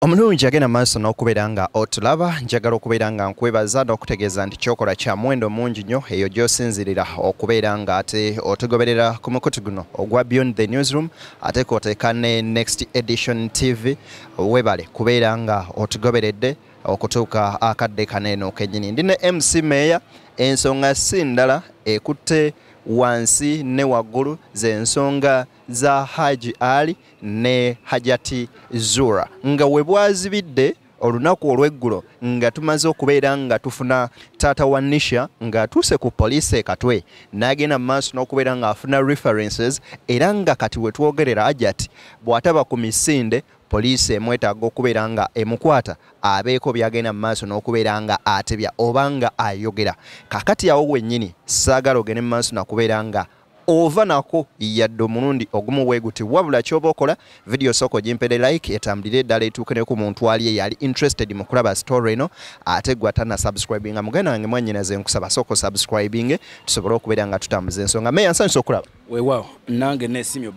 Omulungi agenda maaso n'okubeera nga otulaba, njagala okubeera nga nkwebaza n'okutegeeza nti kyokola kya muwendo mungi nnyo eyo gy'osinzirira okubeera nga ate otugoberera ku mukutu guno ogwa Beyond the Newsroom, ate kwoteeka ne Next Edition TV. Webale kubeera nga otugoberedde okutuuka akadde kano eno kennyini. Ndi ne MC Meeya. Ensonga si ndala ekutte wansi ne waggulu, z'ensonga za Haji Ali ne Hajati Zura, nga we bwazibidde olunaku olw'eggulo nga tumaze okubeera nga tufuna taata wa Nisha ng'atuuse ku poliisi e Katwe n'agenda mu maaso n'okubeera ng'afuna references, era nga kati we twogerera Hajati bw'ataba ku misinde, poliisi emwetaaga okubeera nga emukwata abeeko by'agenda mu maaso n'okubeera nga atebya oba nga ayogera. Kakati awo wennyini saagala ogende mu maaso nakubeera nga ova nako yadde omulundi ogumu bwe guti, wabula ky'oba okola, vidiyo sooka ogimpere like, etambulire eddala etuuke ne ku muntu ali eyali interested mu kulaba story eno. Ate gwe atana subscribinga, muganda wange, mwannyinaze, nkusaba sooka osubscribinge tusobole okubeera nga tutambuza ensonga. Meya, nsanyusa okulaba. Weewaawo, nange nesimye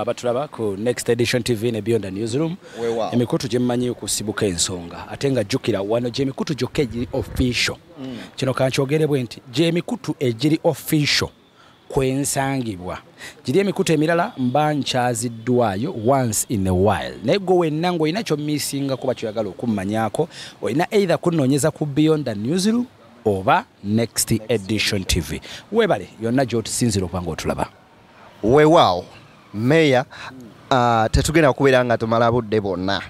batulaba ku Next Edition TV ne Beyond the Newsroom, emikutu gye mmanyi okusibuka ensonga. Ate nga jjukira wano gyemikutu gyokka egiri official. Kino kankyogere bwe nti gyemikutu egiri official kwensangibwa. Giri emikutu emirala mba nkyaziddwayo once in a while, naye gwe wenna ng'olina kyommisinga kuba kyoyagala okummanyako, olina either kunoonyeza ku Beyond the Newsroom oba Next Edition TV. Weebale yonna gy'otusinzira okuba ng'otulaba. Weewaawo Meeya, tetugenda kubeera nga tumala budde bwonna.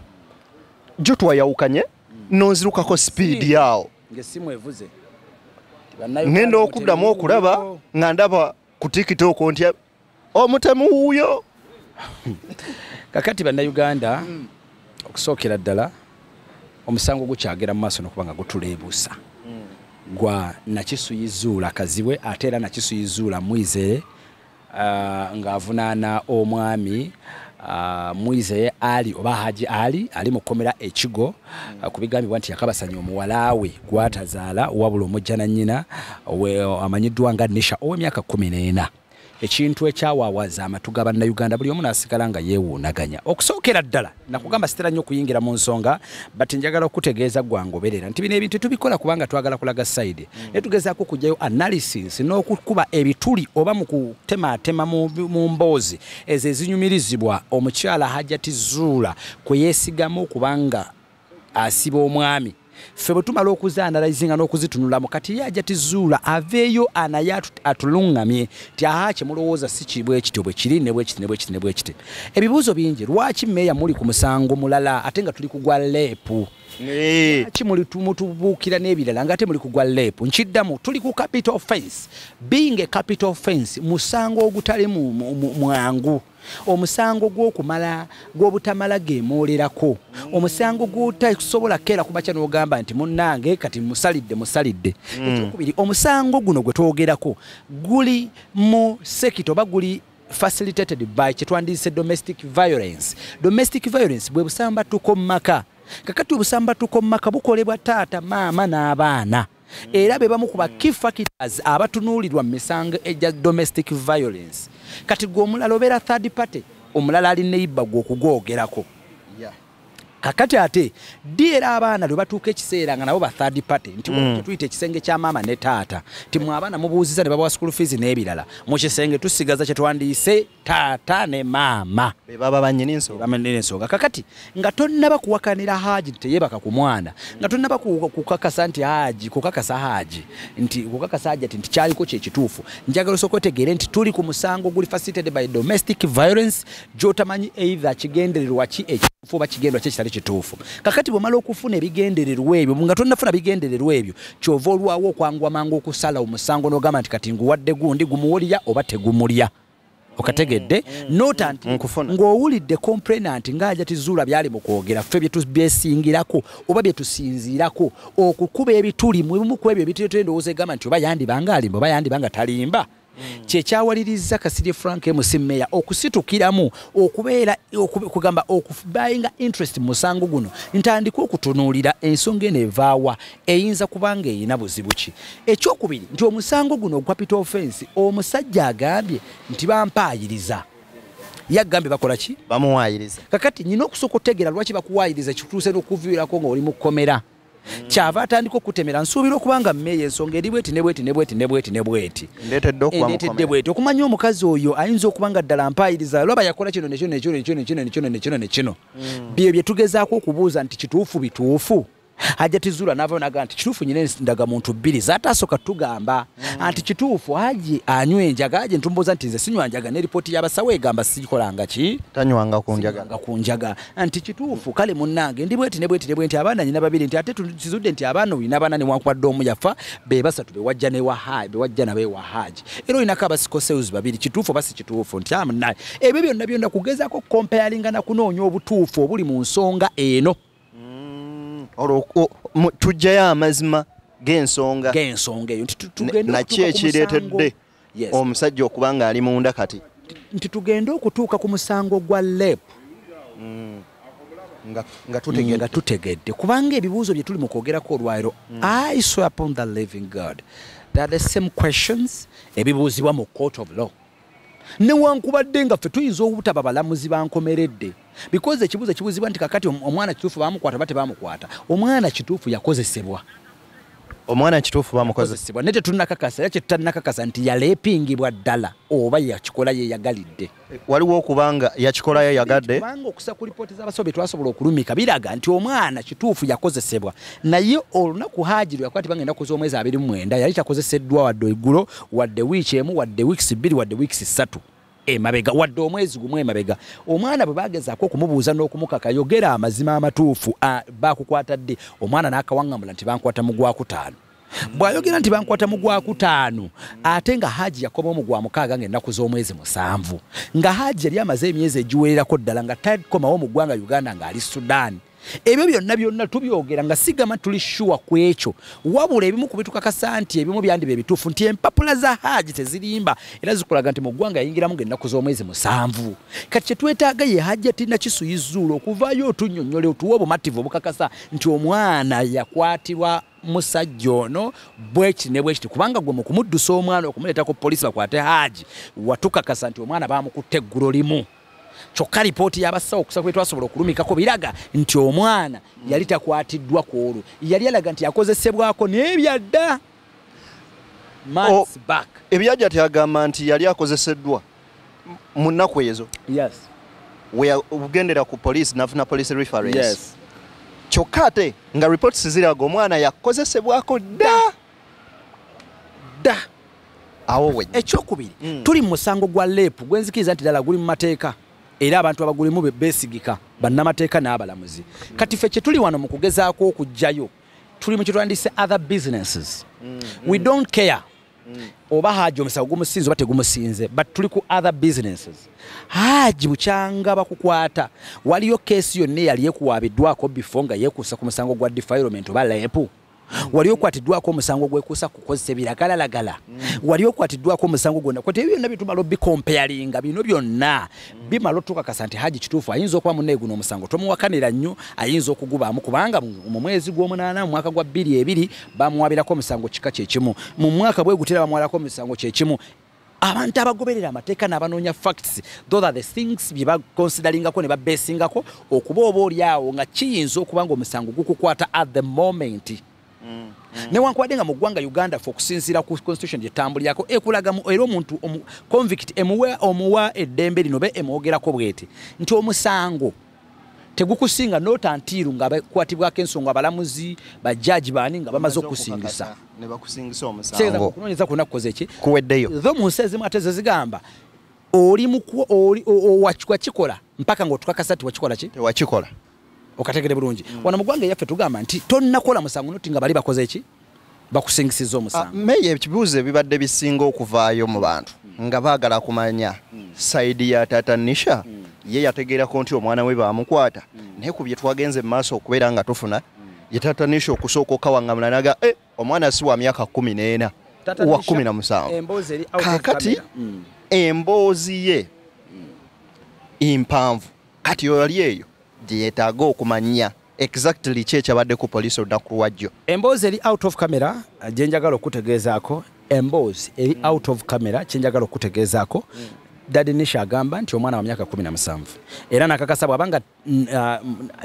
Jjo twayawukanye nonzirukako sipiidi awo. Ng'essimu evuze. Ngenda okuddamu okulaba nga ndaba ku TikTok nti omutemu wuuyo. Kakati Bannayuganda, okusookera ddala omusango gukyagera mu maaso n'okuba nga gutuleebuusa gwa Nakisuyizuula Kazibwe, ate era Nakisuyizuula Mwizere, ng'avunaana omwami Mwizere Ali oba Haji Ali ali mu kkomera Ekigo, ku bigambibwa nti yakabasanya omuwala we gw'atazaala, wabula omujja na nnyina amanyiddwa nga Nisha ow'emyaka 14, ekintu ekyawaawaza amatu ga Bannayuganda, buli omu n'asigala nga yeewuunaganya. Okusookera ddala nakugamba sitera nnyo okuyingira mu nsonga, but njagala okutegeeza gwangoberera nti bino ebintu tubikola kubanga twagala kulaga side, naye tugezaako okuggyayo analysis n'okukuba ebituli oba mu kutemaatema mu mboozi ezo ezinyumirizibwa omukyala Hajati Zuula kwe yeesigamu okubanga asiba omwami. Ffe bwe tumala okuzaanalyzinga n'okuzitunulamu, kati ye Hajati Zuula aveeyo anaye atuluŋŋamye nti aha, kyemulowooza si ki bwe kityo bwe kiri, ne bwe kiti ne bwe kiti ne bwe kiti. Ebibuuzo bingi: lwaki Meeya muli ku musango mulala ate nga tuli kugwa rape? Lwaki muli mutubuukira n'ebirala nga ate muli kugwa rape? Nkiddamu, tuli ku capital offense. Being a capital offense, musango ogutali mwangu, omusango gw'okumala gw'obutamala geemoolerako, omusango gw'otasobola keera kumakya n'ogamba nti munnange kati musalidde musalidde. Ekyokubiri, omusango guno gwe twogerako guli mu sector oba guli facilitated by kyetwandiise domestic violence. Domestic violence bwe busambatuko mu maka. Kakati obusambatuko mu maka bukolebwa taata, maama n'abaana, era be bamu ku ba key factors abatunuulirwa mu misango egya domestic violence. Kati gwe omulala obeera third party, omulala ali neighbor gwe okugwogerako. Kakati ate ddi era abaana lwe batuuka ekiseera nga nabo ba third party, nti tuyita ekisenge kya maama ne taata, nti mwe abaana mubuuziza ne babawa school fees n'ebirala, mu kisenge tusigaza kye twandiise taata ne maama. Be baba bannyini ensonga. Bamenera ensonga. Kakati nga tonnaba kuwakanira Haji nti teyeebaka ku mwana, nga tonnaba kukakasa nti Haji, kukakasa Haji nti, kukakasa Haji ati nti kyaliko kyekituufu, njagala osooka otegeere nti tuli ku musango guli facilitated by domestic violence, gy'otamanyi either kigendererwa ki ekituufu oba kigendererwa ki ekitali kituufu. Kakati bw'omala okufuna ebigendererwa ebyo, nga tonnafuna bigendererwa ebyo, kyova olwawo okwanguwa mangu okusala omusango n'ogamba nti kati nguwadde gundi, gumuwulya oba tegumulya. Okategedde nota nti Nkufuna. ng'owulidde complainant ng'aja Zuula byali mu kwogera, ffe bye tubyesingirako oba bye tusinziirako okukuba ebituli mu bimu ku ebyo ebituleetera endowooza egamba nti oba yandiba nga alimba oba yandiba nga talimba, kyekyawaliriza Kasirye Frank MC Meya okusitukiramu okubeera kugamba okubuyinga interest mu musango guno, ntandika okutunuulira ensonga eno evaawa, eyinza kubanga erina buzibu ki. Ekyokubiri nti omusango guno ogwa capital offense, omusajja agambye nti bampaayiriza. Yagambye bakola ki? Bamuwaayiriza. Kakati nyina okusooka otegeera lwaki bakuwaayiriza kituuse n'okuviirako ng'oli mu kkomera. Kyava atandika okutemera, nsuubira okuba nga mmeeya ensonga eri bweti ne bweti ne bweti ne bweti ne bweti. Ndeetedde okuba Endeetedde mukomera. bweti. Okumanya omukazi oyo ayinza okuba nga ddala mpaayiriza, lwaba yakola kino ne kino ne kino ne kino ne kino ne kino ne kino ne kino. Bye bye tugezaako okubuuza nti kituufu bituufu. Hajati Zula n'avaayo n'agamba nti kituufu nyina endagamuntu bbiri z'atasooka tugamba. Anti kituufu Haji anywa enjaga, Haji ntumbuuza nti nze sinywa njaga, ne ripooti y'abasawo egamba sikolanga ki? Tanywanga ku njaga. Sinywanga ku njaga. Anti kituufu kale munnange ndi bweti ne bweti ne bweti, abaana nyina babiri, nti ate tukizudde nti abaana olina bana newankubadde omu yafa, be basatu be wajja ne wa Haji, be wajja nabo ewa Haji. Era olinako abasikosewuzi babiri, kituufu oba si kituufu? Nti munnaye. Ebyo byonna byonna kugezaako comparinga na kunoonya obutuufu obuli mu nsonga eno. Olwo tuggyayo amazima g'ensonga. G'ensonga eyo. Nti tugende Naki okutuuka ku musango. ekireetedde omusajja okuba ng'ali munda kati? Nti tugende okutuuka ku musango gwa rape. Nga tutegedde. Nga tutegedde. Kubanga ebibuuzo bye tuli mu kwogerako olwaleero, I swear upon the living God, they are the same questions ebibuuzibwa mu court of law. Newankubadde nga ffe tuyinza obutaba balamuzi bankomeredde. Because ekibuuzo ekibuuzibwa nti kakati omwana kituufu baamukwata oba tebamukwata, omwana kituufu yakozesebwa. Omwana kituufu bamukozesa. Yakozesebwa. Naye tetunnakakasa, era kyetutannakakasa nti yaleepingibwa ddala oba yakikola ye yagalidde. Waliwo okubanga yakikola ye yagadde. Kubanga okusa ku lipooti z'abasawo bye twasobola okulumika biraga nti omwana kituufu yakozesebwa. Naye olunaku Haji lwe yakwatibwa ng'ennaku z'omwezi 29 yali takozeseddwa wadde eggulo, wadde wiiki emu, wadde wiikisi bbiri, wadde wiikisi ssatu emabega, wadde omwezi gumu emabega. Omwana bwe bagezaako okumubuuza n'okumukaka yogera amazima amatuufu, baakukwata ddi? Omwana n'akawaŋŋamula nti bankwata mu gwakutaano. Bw'ayogera nti bankwata mu gwakutaano, ate nga Haji yakomawo mu gwa mukaaga ng'ennaku z'omwezi 7, nga Haji yali amaze emyezi egiwererako ddala nga takomawo mu ggwanga Uganda ng'ali Sudan. Ebyo byonna byonna tubyogera nga sigama tuli sure ku ekyo, wabula ebimu ku bitukakasa nti ebimu byandiba ebituufu nti empapula za Haji tezirimba era zikulaga nti mu ggwanga yayingiramu ng'ennaku z'omwezi 7. Kati kye twetaaga ye Hajati Nakisuyi Zuula okuvaayo otunnyonnyole otuwe obumativu obukakasa nti omwana yakwatibwa musajja ono bweki ne bwekiti, kubanga gwe mu kumuddusa omwana okumuleeta ku poliisi bakwate Haji watukakasa nti omwana baamukutte eggulo limu. Kyokka lipooti y'abasawo okusa kwe twasobola okulumikako biraga nti omwana yali takwatiddwa ku olwo, yali alaga nti yakozesebwako n'ebyadda months back. Ebyajja tyagamba nti yali akozeseddwa mu nnaku ezo. We ugendera ku police nafuna police reference. Kyokka ate nga reports ziraga omwana yakozesebwako dda. Dda. Awo we. Ekyokubiri, tuli mu musango gwa rape gwe nzikiriza nti ddala guli mu mateeka era abantu abagulimu beesigika bannamateeka n'abalamuzi. Kati ffe kye tuli wano mu kugezaako okuggyayo tuli mu kye twandiyise other businesses. We don't care oba Haji omusango gumusinze oba tegumusinze, but tuli ku other businesses. Haji bukyanga bakukwata, waliyo keesi yonna eyali ekuwaabiddwako before nga yeekuusa ku musango gwa defilement oba rape. Wali okwatiddwako omusango gwekuusa ku kukozesa ebiragalalagala. Wali okwatiddwako omusango gwonna. Kwati ebyo byonna bitumala obicomparinga, bino byonna bimala otukakasa nti Haji kituufu ayinza okuba munnaye guno omusango tomuwakanira nnyo, ayinza okugubaamu kubanga mu mwezi gw'omunaana mu mwaka gwa bbiri ebiri bamuwabirako omusango kika kye kimu, mu mwaka bwe gutera bamuwalako omusango kye kimu. Abantu abagoberera amateeka n'abanoonya facts, those are the things bye baconsideringako ne babasingako okuba oba oli awo nga kiyinza okuba ng'omusango gukukwata at the moment. Newankubadde nga mu ggwanga Uganda ffe okusinziira ku constitution gye tutambulirako ekulaga era omuntu convict omuwa eddembe lino be emwogerako bw'eti nti omusango tegukusinga not until nga bakwatibwako ensonga abalamuzi bajjaji baani nga bamaze okusingisa. Ne bakusingisa omusango. Kitegeeza okunoonyereza kwonna kukoze ki? Kuweddeyo. Zo mu nsi ezimu ate ze zigamba oli wakikola mpaka ng'otukakasa nti wakikola ki? Tewakikola. Okategere bulungi. Wano mu ggwanga eyaffe tugamba nti tonnakola musango noti nga bali bakoze ki? Bakusingisiza omusango. Meeya, ebibuuzo ebibadde bisinga okuvaayo mu bantu nga baagala kumanya side ya Taata Nisha, ye yategeerako nti omwana we baamukwata, naye ku bye twagenze mu maaso okubeera nga tufuna ye Taata Nisha okusooka okawaŋŋamula naga omwana si wa myaka 14, Taata wa Nisha, 17. emboozi eri out of Kaakati camera. emboozi ye mpanvu, kati oyo ali eyo gye yeetaaga okumanya exactly ki ekyabadde ku poliisi olunaku lwajjo. Emboozi eri out of camera gye njagala okutegeezaako, emboozi eri out of camera kye njagala okutegeezaako. Daddy Nisha agamba nti omwana wa myaka 17, era nakakasa bw'abanga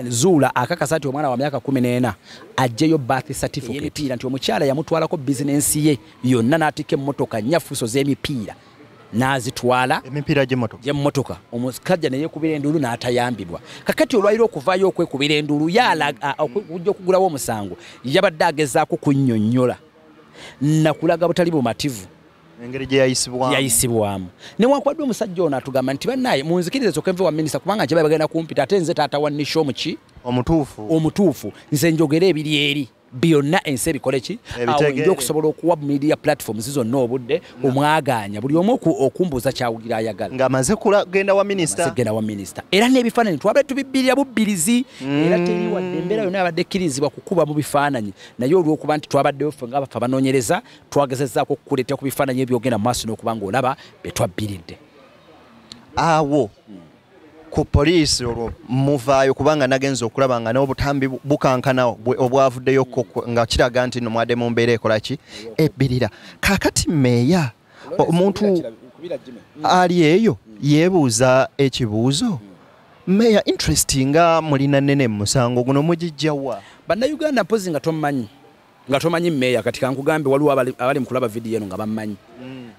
Zuula akakasa nti omwana wa myaka 14 ajjeyo birth certificate, nti omukyala yamutwalako bizinensi ye yonna n'atikka emmotoka nnya fuso z'emipiira n'azitwala, emipiira gy'emmotoka, omusajja ne yeekubira enduulu n'atayambibwa. Kakati olwaliro okuvaayo okwekubira enduulu okujja okugulawo omusango, yabadde agezaako kunnyonnyola nakulaga butali bumativu engeri gye yayisibwamu. Newankubadde omusajja ono atugamba nti bannaye munzikirize sooke nve wa minisita, kubanga nje bagenda kumpita, ate nze taata wa Nisha omuki omutuufu, nze njogere ebiri eri byonna ensi ebikole ki, awo nja okusobola okuwa media platforms zonna obudde omwagaanya buli omu okumbuuza kyawugira ayagala ng'amaze kugenda wa minisita, genda wa minisita. Era n'ebifaananyi twabadde tubibbirira bubbirizi, era teri wadde embeera yonna yabadde ekkirizibwa kukuba mu bifaananyi, naye olw'okuba nti twabaddeyo ffe ng'abafe abanoonyereza twagezezzaako okukuleetera ku bifaananyi ebyogenda mu maaso n'okuba ng'olaba bye twabbiridde. Awo ku poliisi olwo muvaayo, kubanga nagenza okulaba nga n'obutambi bukankana obwavuddeyo nga kiraga nti nno mwadde mu mbeera ekola ki ebbirira. Kaakati meeya omuntu ali eyo yeebuuza ekibuuzo, meeya interest nga mulina nnene mu musango guno mugijja wa? Bannayuganda mpozi nga tomanyi meeya, kati kankugambe waliwo abali mu kulaba vidiyo eno nga bammanyi,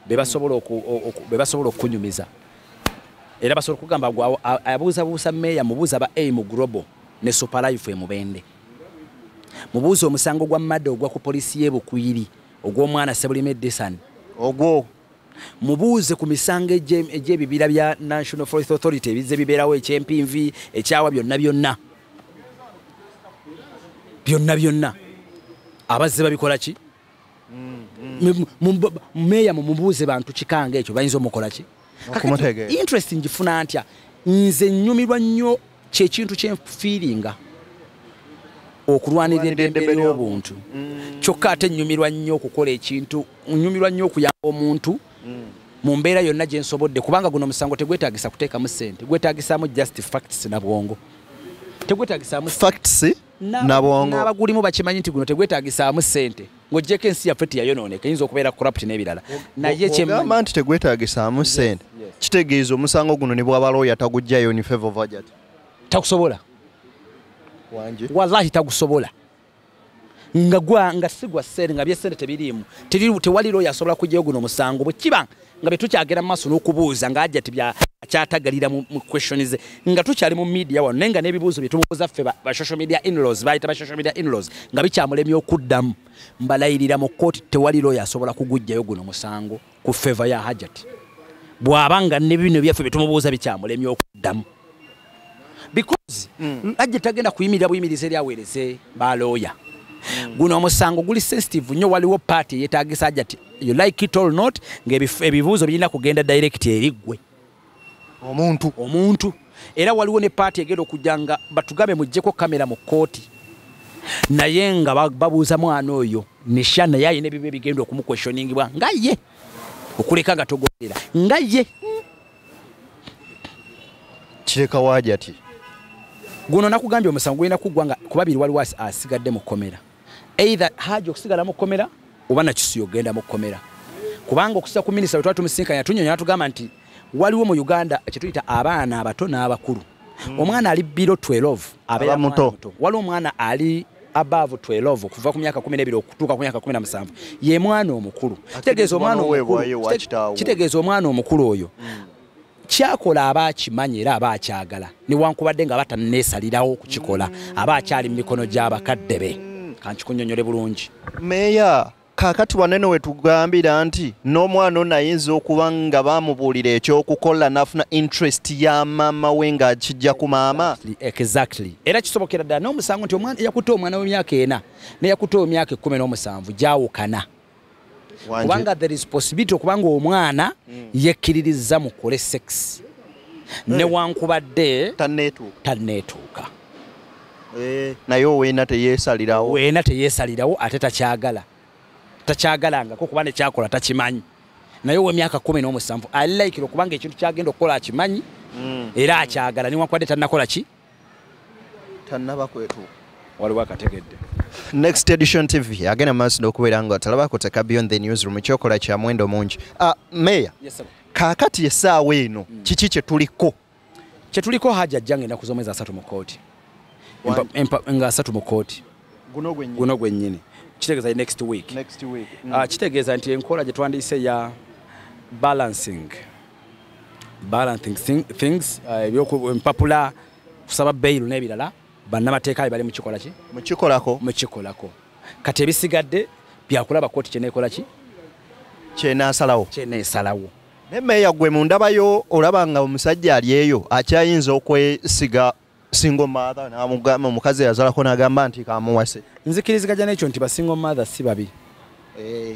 be basobola okunyumiza, era basobola okugamba abuuzabuusa meeya, mubuuza ba AIM Global ne Super Life emubende, mubuuza omusango gwa madde ogwa ku poliisi y'e Bukwiri ogw'omwana Sebulime Desan, ogwo mubuuze ku misango egy'ebibira bya National Forest Authority ebizze bibeerawo, eky'empinvi, ekyawa, byonna byonna byonna byonna abazze babikola ki? Meeya mumubuuze bantu kikanga ekyo bayinza omukola ki? Interest ngifuna ntya? Nze nnyumirwa nnyo kyekintu kyenfiiringa okulwanirira eddembe ly'obuntu, kyokka ate nnyumirwa nnyo okukola ekintu, nnyumirwa nnyo okuyamba omuntu mu mbeera yonna gye nsobodde, kubanga guno omusango tegwetaagisa kuteekamu ssente, gwetaagisaamu just facts na bwongo, tegwetaagisaamu facts na bwongo. N'abagulimu bakimanyi nti guno tegwetaagisaamu ssente, ng'oggyeko ensi yaffe teyayonooneka, eyinza okubeera corrupt n'ebirala, naye kyemma nti tegwetaagisaamu ssente kitegeeza omusango guno ne bw'aba lawyer taguggyayo in favor of Hajat, takusobola. Wallahi tagusobola, nga sigwa ssente, nga byessente tebiriimu, tewali lawyer asobola kuggyayo guno omusango. Bwe kiba nga bye tukyagera mu maaso n'okubuuza nga Hajat akyatagalira mu questions, nga tukyali mu media wano, naye nga n'ebibuuzo bye tumubuuza ffe ba social media in-laws, bayita ba social media in-laws, nga bikyamulemye okuddamu, mbalayirira mu kkooti tewali lawyer asobola kuguggyayo guno musango ku favor ya Hajat, bw'aba nga ne bino byaffe bye tumubuuza bikyamulemye okuddamu, because Hajat tagenda kuyimirira buyimirize eri aweereze ba lawyer. Guno omusango guli sensitive nnyo, waliwo party yeetaagisa Hajat, you like it or not, ng'ebibuuzo birina kugenda direct eri ggwe omuntu, era waliwo ne party egenda okujja nga batugambe muggyeko kamera mu kkooti, naye nga babuuza mwana oyo Nisha, naye alina ebibi ebigenda okumuquestioningibwa nga ye, okuleka nga togoberera nga ye kireka wa Hajat. Guno nakugambye omusango gulina kuggwa nga ku babiri waliwo asigadde mu kkomera, either Haji okusigala mu kkomera oba Nakisuyo ogenda mu kkomera, kubanga okusa ku minisita bwe twali tumusinkanya yatunnyonnyola n'atugamba nti waliwo mu Uganda kye tuyita abaana abato n'abakulu. Omwana ali below 12 abeera muto, waliwo omwana ali above 12 okuva ku myaka 12 okutuuka ku myaka 17 ye mwana omukulu. Kitegeeza omwana omukulu oyo kyakola aba akimanyi era aba akyagala, newankubadde nga batanneesalirawo okukikola, aba akyali mu mikono gy'abakadde be. Kankikunnyonnyole bulungi. Meeya kaakati wanene we tugambira nti n'omwana ono ayinza okuba nga bamubuulira ekyokukola n'afuna interest ya maama we ng'akijja ku maama. Exactly. Era kisobokera ddala n'omusango nti omwana yakutte omwana w'emyaka 4 ne yakutte emyaka 17 gyawukana, kubanga there is possibility okubanga omwana yekkiririza mukole sex newankubadde tanneetuuka, naye oweena teyeesalirawo, weena teyeesalirawo, ate takyagala, takyagalangako kuba nekyakola takimanyi, naye ow'emyaka 17 alilayikira okubanga ekintu kyagenda okukola akimanyi era akyagala, newankubadde tannakola ki, tannaba kwetuuka. Waliwo akategedde. Next Edition TV agenda maaso n'okubeera nga talabako teka Beyond the Newsroom, kyokola kya mwendo mungi. Meya, Yes, sir. Kaakati essaawa eno kiki kye tuliko? Kye tuliko, Hajji ajja ngenda z'omwezi 30 mu kooti, nga 30 mu kooti. Guno gwennyini, kitegeeza next week. Next week. Kitegeeza nti enkola gye twandiyise ya balancing things, empapula, kusaba bail n'ebirala, bannamateeka be bali mukikola ki? Mukikolako. Mukikolako. Kati ebisigadde byakulaba kooti kyeneekola ki? Kyenaasalawo. Kyeneesalawo. Ne meeya, gwe mu ndabayo olaba nga omusajja ali eyo akyayinza okwesiga single mother, n'amugamba omukazi yazalako n'agamba nti kamuwase? Nzikiriziganya n'ekyo nti ba single mother si babi.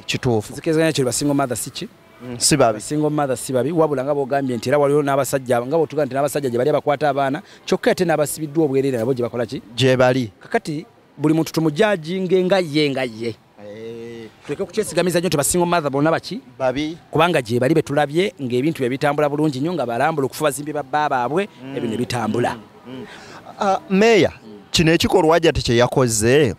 Kituufu. Nzikiriziganya n'ekyo, ba single mother si ki? Si babi. Single mother si babi, wabula nga bwogambye nti era waliwo n'abasajja, nga bwotugamba nti n'abasajja gye bali abakwata abaana, kyokka ate n'abasibiddwa obwereere nabo gye bakola ki? Gye bali. Kakati buli muntu tumujajinge nga ye nga ye, tuleke kukyesigamiza nnyo nti ba single mother bonna baki? Babi. Kubanga gye bali betulabye ng'ebintu bye bitambula bulungi nnyo, nga balambula okufa, bazimbi babba baabwe, ebyo ne bitambula. Meeya, kino ekikolwa Hajati kye yakoze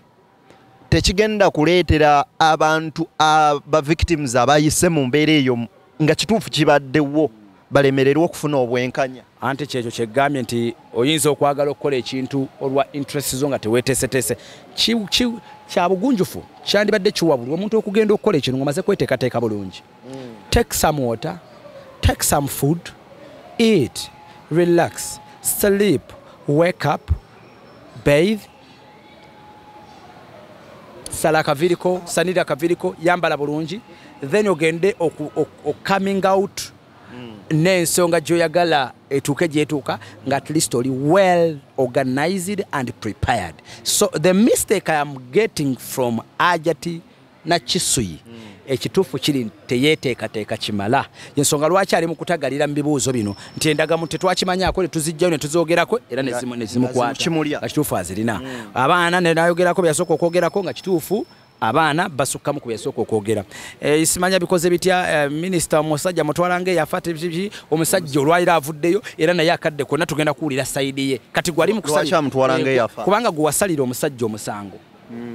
tekigenda kuleetera abantu aba victims abayise mu mbeera eyo, nga kituufu kibaddewo, balemererwe okufuna obwenkanya? Anti kyekyo kyegambye nti oyinza okwagala okukola ekintu olwa interest zo nga teweeteeseteese. Kya bugunjufu kyandibadde kiwabulwa omuntu okugenda okukola ekintu ng'omaze kweteekateeka bulungi. Take some water, take some food, eat, relax, sleep, wake up, bathe, sala akaviiriko, sanira akaviiriko, yambala bulungi, then ogende coming out n'ensonga gy'oyagala etuuke gyetuuka nga at least oli well organized and prepared. So the mistake I am getting from Hajati Nakisuyi, ekituufu kiri teyeeteekateeka kimala, yensonga lwaki ali mu kutagalira mu bibuuzo bino nti endagamuntu tetwakimanyako, ne tuzijjayo ne tuzoogerako era ne zimukwata. Kimulya. Nga kituufu azirina abaana, ne nayogerako byasooka okwogerako, nga kituufu abaana basukkamu ku byasooka okwogera. Simanya bikoze bitya, minisita omusajja mutwala ngaeyafa omusajja olwaliro avuddeyo, era naye akadde konna tugenda kuwulira side ye. Kati gwali mu Lwaki amutwala ng'eyafa? Kubanga gwe wasalira omusajja omusango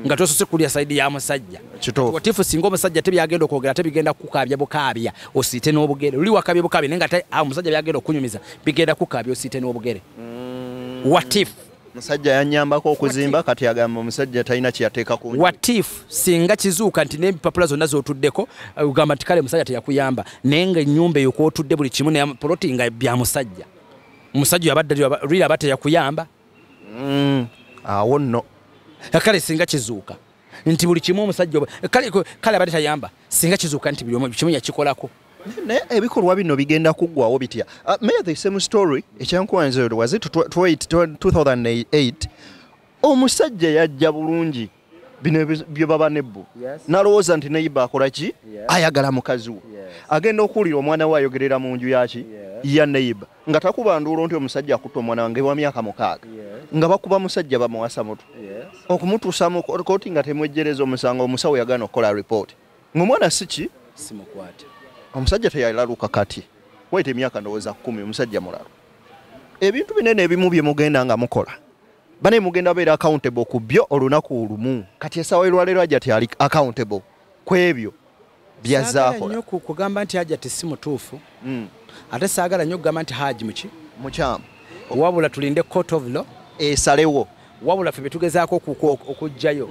nga tosose kulya side ya musajja. Kituufu. Watifu singa omusajja tebyagenda okwogera tebigenda kukaabya bukaabya osiite n'obugere, luli wakabye bukaabya, naye nga omusajja byagenda okunyumiza bigenda kukaabya osiite n'obugere. Watifu Musajja yanyambako okuzimba, kati agamba omusajja talina kyeyateeka ku nju. What if singa kizuuka nti n'empapula zonna z'otuddeko, ogamba nti kale musajja teyakuyamba, naye nga ennyumba eyo kwotudde buli kimu ne poloti nga bya musajja, omusajja oyo abadde lwira aba teyakuyamba? Awo nno. Kale singa kizuuka nti buli kimu omusajja kale abadde tayamba, singa kizuuka nti buli kimu yakikolako. Naye ebikolwa bino bigenda kuggwawo bitya? Mayor, the same story ekyankuwanze, was it 2008, omusajja yajja bulungi bino bye baba nebbu, nalowooza nti neighbor akola ki? Ayagala mukazi we. Agenda okuwulira omwana we ayogerera mu nju yaki? Ya neighbor, nga takuba nduulo nti omusajja akutta omwana wange wa myaka 6. Nga bakuba musajja, bamuwasa mutu okumutuusa mu kooti nga temwejjereza omusango. Omusawo yagaana okukola report ng'omwana si ki? Simukwate. Omusajja teyalaluka. Kati wayita emyaka ndowooza 10, omusajja mulalu. Ebintu binene ebimu bye mugenda nga mukola, bane mugenda beera accountable ku byo olunaku olumu. Kati essaawa olwaleero Hajati ali accountable ku ebyo Saagala byazaakola. nnyo kugamba nti Hajati si mutuufu, ate saagala nnyo okugamba nti Haji muki? Mukyamu. Wabula tulinde court of law esalewo. Wabula ffe betugezaako okuggyayo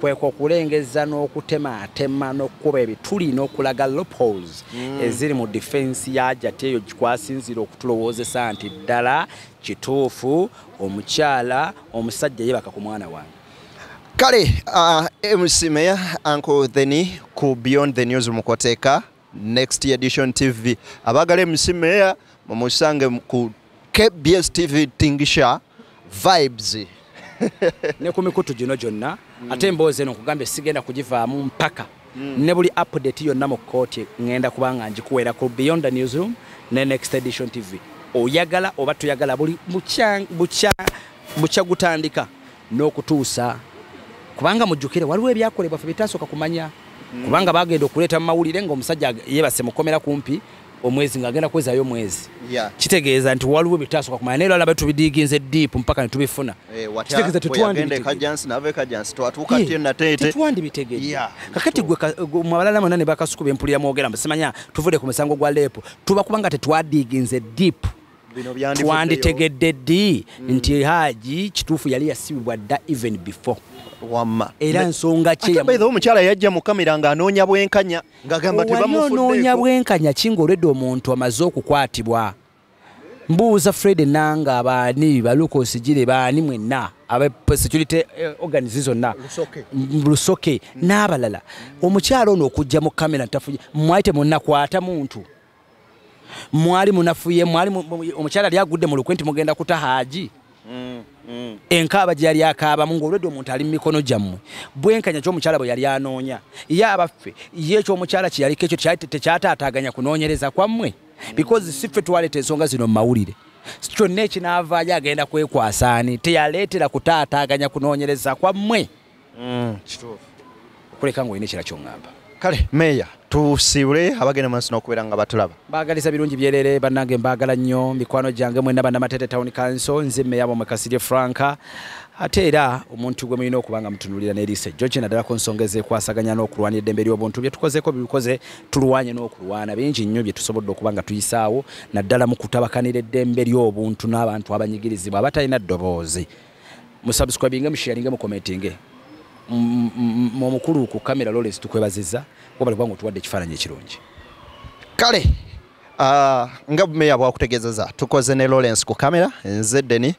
kwekwo okulengeza n'okutemaatema n'okukuba ebituli n'okulaga loopholes eziri mu defense ya Hajati eyo kwasinziira okutulowoozesa nti ddala kituufu omukyala omusajja yeebaka ku mwana wange. Kale MC Mayor Uncle Theni ku Beyond the News mukoteeka Next Edition TV. Abagala MC Mayor mumusange ku KBS TV, Tingisha Vibes. Ne ku mikutu gino gyonna. Ate emboozi eno nkugambye sigenda kugivaamu mpaka ne buli update yonna mu kkooti ŋŋenda kubanga ngikuweera ku Beyond the Newsroom ne Next Edition TV. Oyagala oba toyagala, buli bukya bukya bukya gutandika n'okutuusa, kubanga mujjukire waliwo ebyakolebwa ffe byetasooka kumanya, kubanga bagenda okuleeta mu mawulire ng'omusajja yeebase mukomera kumpi. Omwezi ng'agenda kwezaayo omwezi. Kitegeeza nti waliwo bitaasooka kumanya, naye lwalaba tubidiiginze deep mpaka ne tubifuna. Kitegeeza tetwandibitegedde. Kakati gwe abalala mwena ne bakasuku bempulira mwogera mbu simanya tuvudde ku musango gwa lepo, tuba kubanga tetwadiiginze deep. Twanditegedde ddi nti Haji kituufu yali yasibibwa dda even before. Wamma era nsonga ki ate omukyala yajja mu kamera ng'anoonya bwenkanya ng'agamba tebamufuddeeko. Onoonya bwenkanya ki ng'olwedde omuntu amaze okukwatibwa? Mbuuza Fred Nanga, abaani Balukosi Gire, baani mwenna aba security organs zonna, Lusoke n'abalala. Omukyala ono okujja mu kamera ntafuye, mwali temunnakwata muntu, mwali munafuye, mwali omukyala yali agudde mu lukwe nti mugenda kuta Haji. Enkaaba gye yali akaabamu ng'olwedde omuntu ali mu mikono gyammwe. Bwenkanya ky'omukyala bwe yali anoonya, ye abaffe ye ekyomukyala kye yaliko ekyo tekyataataaganya kunoonyereza kwammwe, because si ffe twaleeta ensonga zino mu mawulire. Kyonna ekinaavaayo agenda kwekwasa ani? Teyaleetera kutaataaganya kunoonyereza kwammwe. Kituufu. Okuleka ng'olina ekira ky'oŋŋamba. Kale meeya, tusiibule abagenda maaso n'okubeera nga batulaba. Mbaagaliza birungi byerere bannange, mbaagala nnyo mikwano gyange mwenna Bannamatete Town Council. Nze mmeeya wammwe Kasirye Franka, ate era omuntu gwe mulina okuba nga mutunuulira n'eriiso ejjogi, naddala ku nsonga ezeekwasaganya n'okulwanya eddembe ly'obuntu. Bye tukozeeko bibikoze, tulwanye n'okulwana bingi nnyo bye tusobodde okuba nga tuyisaawo, naddala mu kutabakanira eddembe ly'obuntu n'abantu abanyigirizibwa abatalina ddoboozi. Musubscribinge, musharinge, mukomentinge. Omukulu ku kamera Lawrence tukwebazizza wabali kubanga otuwadde ekifaananyi ekirungi. Kale nga meeya bwakutegeezeza, tukoze ne Lawrence ku kamera, nze Deni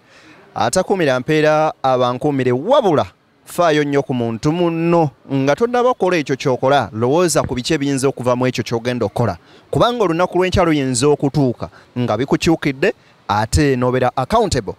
atakuumira mpeera abankuumire, wabula faayo nnyo ku muntu munno nga tonnaba kukola ekyo ky'okola. Lowooza ku biki ebiyinza okuva mu ekyo ky'ogenda okukola, kubanga olunaku lw'enkya luyinza okutuuka nga bikukyukidde ate n'obeera accountable.